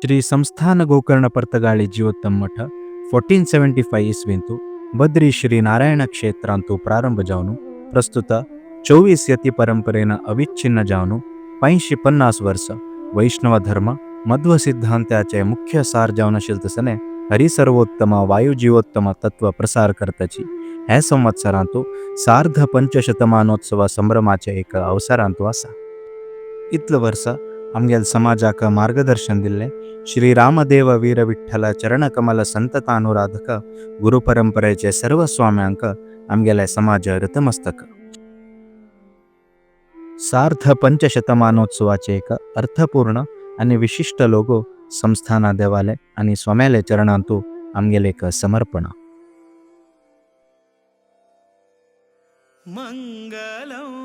ಶ್ರೀ ಸಂಸ್ಥಾನ ಗೋಕರ್ಣ ಪರ್ತಗಾಳಿ ಜೀವೋತ್ತಮ ಮಠ 1475 ಇಸ್ವಿಂತು ಬದ್ರಿ ಶ್ರೀ ನಾರಾಯಣ ಕ್ಷೇತ್ರಾಂತು ಪ್ರಾರಂಭ जावनु ಪ್ರಸ್ತುತ 24 ಯತಿ ಪರಂಪರೆನ ಅವಿಚ್ಛಿನ್ನ जावनु 550 वर्ष ವೈಷ್ಣವ ಧರ್ಮ ಮಧ್ವ ಸಿದ್ಧಾಂತಾचे ಮುಖ್ಯ ಸಾर जावन आशिल्ले हरिसर्वोत्तम वायुजीवोत्तम तत्व प्रसार करताची हे संवत्सरांतु सार्ध पंचशतमानोत्सव संभ्रमाचे एक अवसरांतु आसा. इतले वर्स आमगेल समाजाक मार्गदर्शन दिल्ले श्री रामदेव वीर विठ्ठल चरणकमल संततानुराधक गुरुपरंपरेचे सर्व स्वाम्यांक आमगेले समाज ऋतमस्तक. सार्ध पंचशतमानोत्सवाचे एक अर्थपूर्ण आणि विशिष्ट लोगो संस्थाना देवाले आणि स्वाम्याले चरणांतु आमगेले एक समर्पण. मङ्गलं.